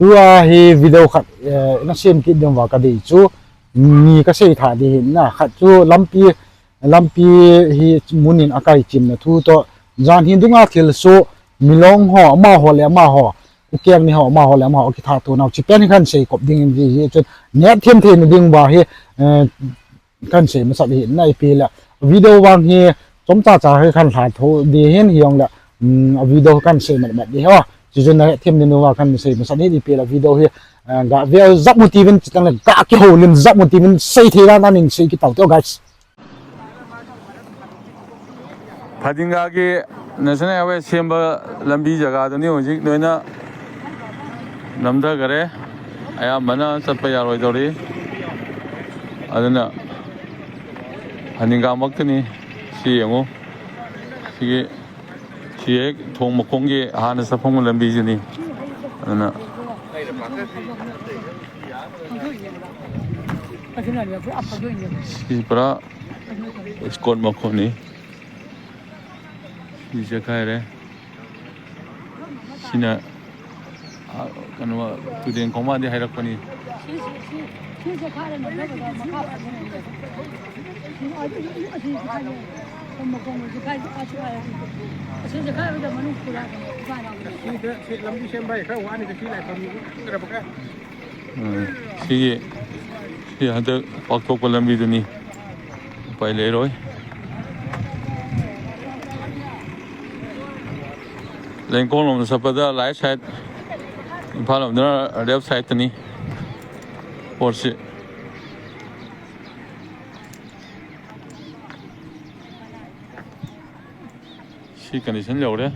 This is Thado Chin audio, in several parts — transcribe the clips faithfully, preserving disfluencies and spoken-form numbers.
Tua hi video khat, eh, nasem kit ding uva kadei chu, ni kasei tha ding ahin na, khat chu lampi, lampi hi mun in akai chimna thu toh, jan hi dunga thilsoh, Milong ho, amaho le amaho, Ukeng ne ho, amaho le amaho, kithat tonau, hiche pen hi kahin sei kop ding ahi, hichun, neh them theina ding uva hi, eh, kahin sei masat ahin na ipi le. Video vang hi chomcha cha hi kahin lha tho ding ahin, hijongle, um, a video kahin sei mat mat ding ahi. Chuchu neh them ding uva kahin sei masat ahin ipi le video hi, uh, gave jap mo tivin chuteng le ga kihoulim jap mo tivin sei thei dan in sei kit tau te guys. Phatinga ki National Highway ꯁꯦꯝꯕ ꯂꯝꯕꯤ ꯖꯒꯥꯗꯨꯅꯤ ꯍꯧꯖꯤꯛ ꯂꯣꯏꯅ ꯅꯝꯊꯈꯔꯦ꯫ ꯑꯌꯥꯝꯕꯅ ꯆꯠꯄ ꯌꯥꯔꯣꯏꯗꯧꯔꯤ꯫ ꯑꯗꯨꯅ ꯐꯅꯤꯡꯒꯥꯃꯛꯇꯅꯤ꯫ ꯁꯤ ꯌꯦꯡꯉꯨ꯫ ꯁꯤꯒꯤ, ꯁꯤ ꯍꯦꯛ ꯊꯣꯡ ꯃꯈꯣꯡꯒꯤ ꯍꯥꯟꯅ ꯆꯠꯐꯝꯒꯤ ꯂꯝꯕꯤꯁꯤꯅꯤ꯫ ꯑꯗꯨꯅ ꯁꯤ ꯄꯨꯔꯥ ꯏꯁꯀꯣꯠ ꯃꯈꯣꯡꯅꯤ꯫ ꯁꯤ ꯆꯦꯈꯥꯏꯔꯦ꯫ ꯁꯤꯅ, ꯑ, ꯀꯩꯅꯣ, ꯇꯨꯔꯦꯟ ꯈꯣꯡꯕꯥꯟꯗꯤ ꯍꯥꯏꯔꯛꯄꯅꯤ꯫ ꯁꯤꯗ, ꯁꯤ ꯂꯝꯕꯤ ꯁꯦꯝꯕ ꯈꯔ ꯋꯥꯅꯤꯗ, ꯁꯤ ꯂꯥꯏꯐꯝ ꯈꯪꯗ꯭ꯔꯕ ꯈꯔ꯫ ꯎꯝ, ꯁꯤꯒꯤ, ꯁꯤ ꯍꯟꯗꯛ ꯄꯥꯛꯊꯣꯛꯄ ꯂꯝꯕꯤꯗꯨꯅꯤ꯫ ꯎꯄꯥꯏ ꯂꯩꯔꯣꯏ꯫ ꯂꯦꯡꯀꯣꯡ ꯂꯣꯝꯗ ꯆꯠꯄꯗ right side, ꯏꯝꯐꯥꯜ ꯂꯣꯝꯗꯅ left side ꯇꯅꯤ ꯄꯣꯠꯁꯤ꯫ ꯁꯤ condition ꯌꯧꯔꯦ꯫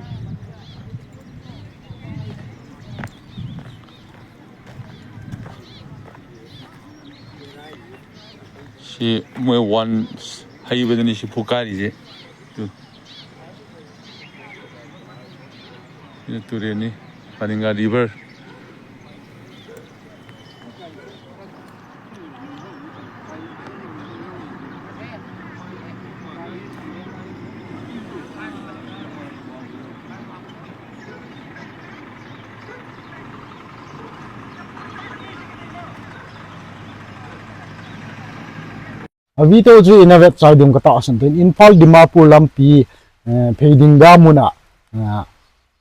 ꯁꯤ ꯃꯣꯏ ꯋꯥꯟ ꯍꯩꯕꯗꯅꯤ ꯁꯤ ꯐꯨꯀꯥꯔꯤꯁꯦ꯫ ꯇꯨ꯫ ꯁꯤꯅ ꯇꯨꯔꯦꯟꯅꯤ, ꯐꯅꯤꯡꯒꯥ river꯫ A video chu ina vet chai ding katahsan tin, Imphal Dimapur lampi, eh, Pheidinga muna, eh,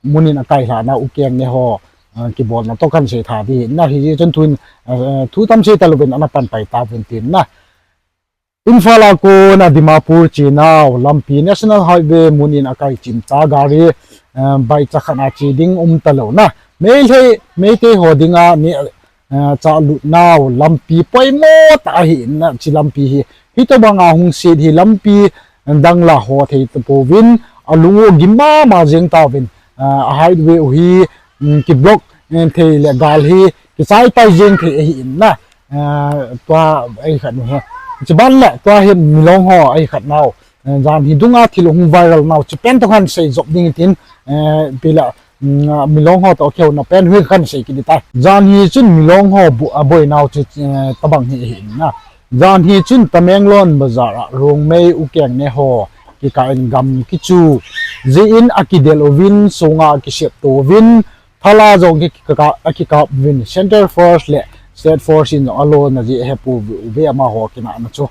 munin akai lhahna Ukeng ne ho, eh, kibolna toh kahin sei tha ding ahi. Hijeh chun tun, eh, thu tam sei talouvin ana pan pai tauvin tin na. Imphal a kon a Dimapur chenau lampi National Highway munin akai chim ta gari, eh, baicha khat a che ding um talou na. Meitei, Meitei ho dinga ni, eh, cha lut nau lampi poimo tah ahi na, hiche lampi hi. Hitobang a hung set hi lampi dang la ho thei tapouvin, alung u gim mama jeng tauvin, eh, a highway u hi, mm, ki block, eh, thei le gal hi kichai pai jeng thei ahi na. Eh, tua ahi khat nu hi. Chuban le tua hi Milong ho ahi khat nau. Eh, jan hi dunga thil hung viral nau. Chupen toh kahin sei jop ding tin, eh, pila, mm, Milong ho toh kihouna pen hi kahin sei kit tai. Jan hi chun Milong ho bu-, aboi nau chu, eh, tabang hi ahi na. Jan hi chun Tamenglong bazar a Rongmei Ukeng ne ho kikah in gam kichu jeh in akidel uvin, songa akisep to uvin, Thala jong ki, ki, ka, ka, akikap uvin, Centre Force le State Force in jong alona jeh ahe pouve amaho kinahna chu.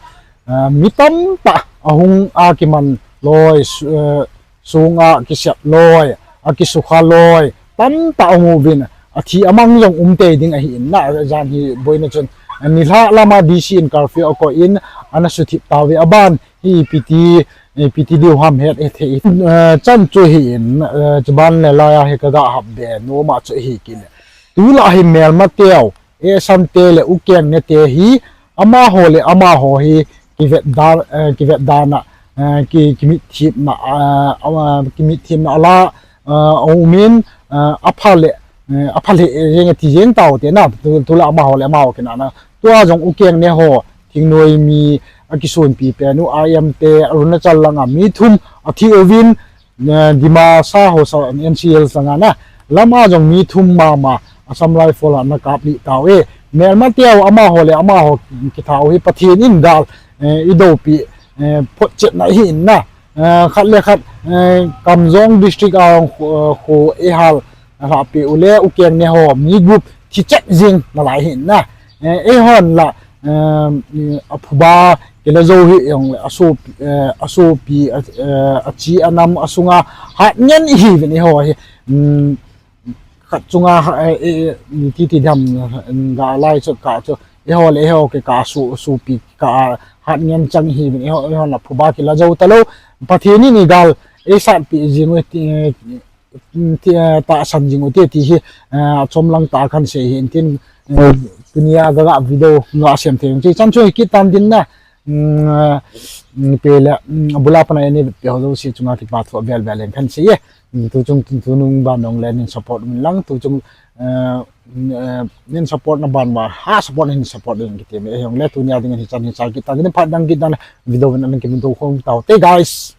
Ah, mi tamtah ahung akiman loi, su-, eh, songa kisep loi, akisukha loi, tamtah aum uvin, athi amang jong um tei ding ahi in na, jan hi boina chun, nilhah lama D C in curfew akoh in, ana suthip tauve aban, hi ipi ti, ipi ti diu ham het, het, het, eh, chan chu hi in, eh, chuban le laiya hi kaga hap be, noma chu hi kile. Tula hi melma teu, eh, Sante le Ukeng ne te hi, amaho le amaho hi, kivet dan, eh, kivet dan a, eh, ki, kimithipna, eh, ama, kimithipna ala, eh, aumin, eh, apha le, eh, apha le, eh, jeng ti jeng tau te na, tu, tula amaho le amaho kinahna. Tua jong Ukeng ne ho, thingnoi mi akisonpi pen u I M te Arunachal langa mi thum athi uvin, eh, Dimasa ho sa N C L sanga na lama jong mi thum mama Assam Rifle a ana kap lih tau e. Melma teu amaho le amaho kitha u hi Pathen in gal, eh, idoupi, eh, photchetna hi in na. Eh, khat le khat, eh, Kamjong district a kho, kho eihal lhahpeh u le Ukeng ne ho mi group thi chet jing nalai hi na. Eh, eihon la, eh, aphuba kila jou hi jongle asopi, eh, asopi, eh, achi anam asunga hat ngen ihiuvin eiho hi. Um, khat chunga, eh, eh, eh, titi dam, eh, ga lai chu ka chu eiho le eiho kikah a so, sopi kikah a hat ngen chang ihiuvin eiho, eihon la phuba kila jou talou. Pathen in igal eisatpi jing u ti, ti, eh, tahsan jing u ti, ti hi, eh, achom lang tah a kahin sei hi intin, eh, tunia ga, ga video ga sem thei jong chu chan chu hi kit tan tin na. Um, eh, um, pe le, um, abula pana eina vetpi ho jouse chunga kipa thu avel vel in kahin sei e. Um, tuchung tu, tunung ban nong le nin support min lang, tuchung, eh, um, eh, nin support na ban ma, ha support nin support ding kiti me, eh, jongle tunia dingin hichan hicha kit tan tin, phat dang kit dan video in ahin kimuto khom tau te guys.